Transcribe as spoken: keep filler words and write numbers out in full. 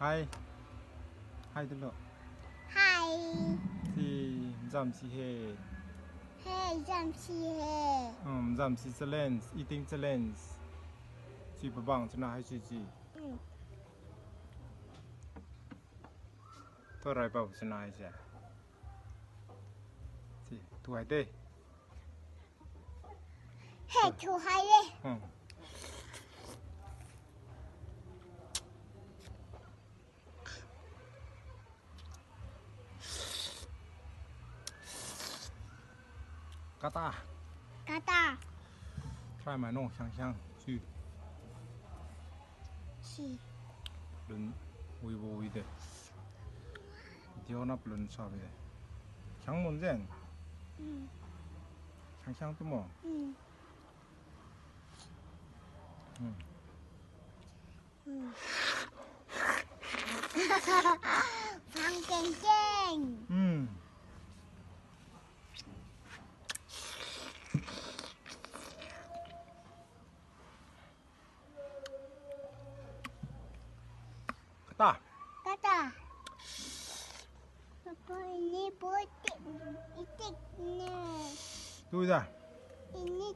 Hi. Hi, talo. Hi. Si, jamsi he. He, jamsi he. Hmm, jamsi challenge, eating challenge. Si pabang chana hai si si. Hmm. Turai pabo chana hai se. Si, tu hai de. He, tu hai de. Hmm. Kata. Kata. Try mai no, hiang hiang. Si. Si. Lun wibo wi de. Diona lun sa wi de. Hiang mon zen. Hmm. Hiang hiang tu mo. Hmm. Hmm. Phang keng keng. Hmm. Kata. Kata. Papa, ini botik, itik ne. Tu da. Ini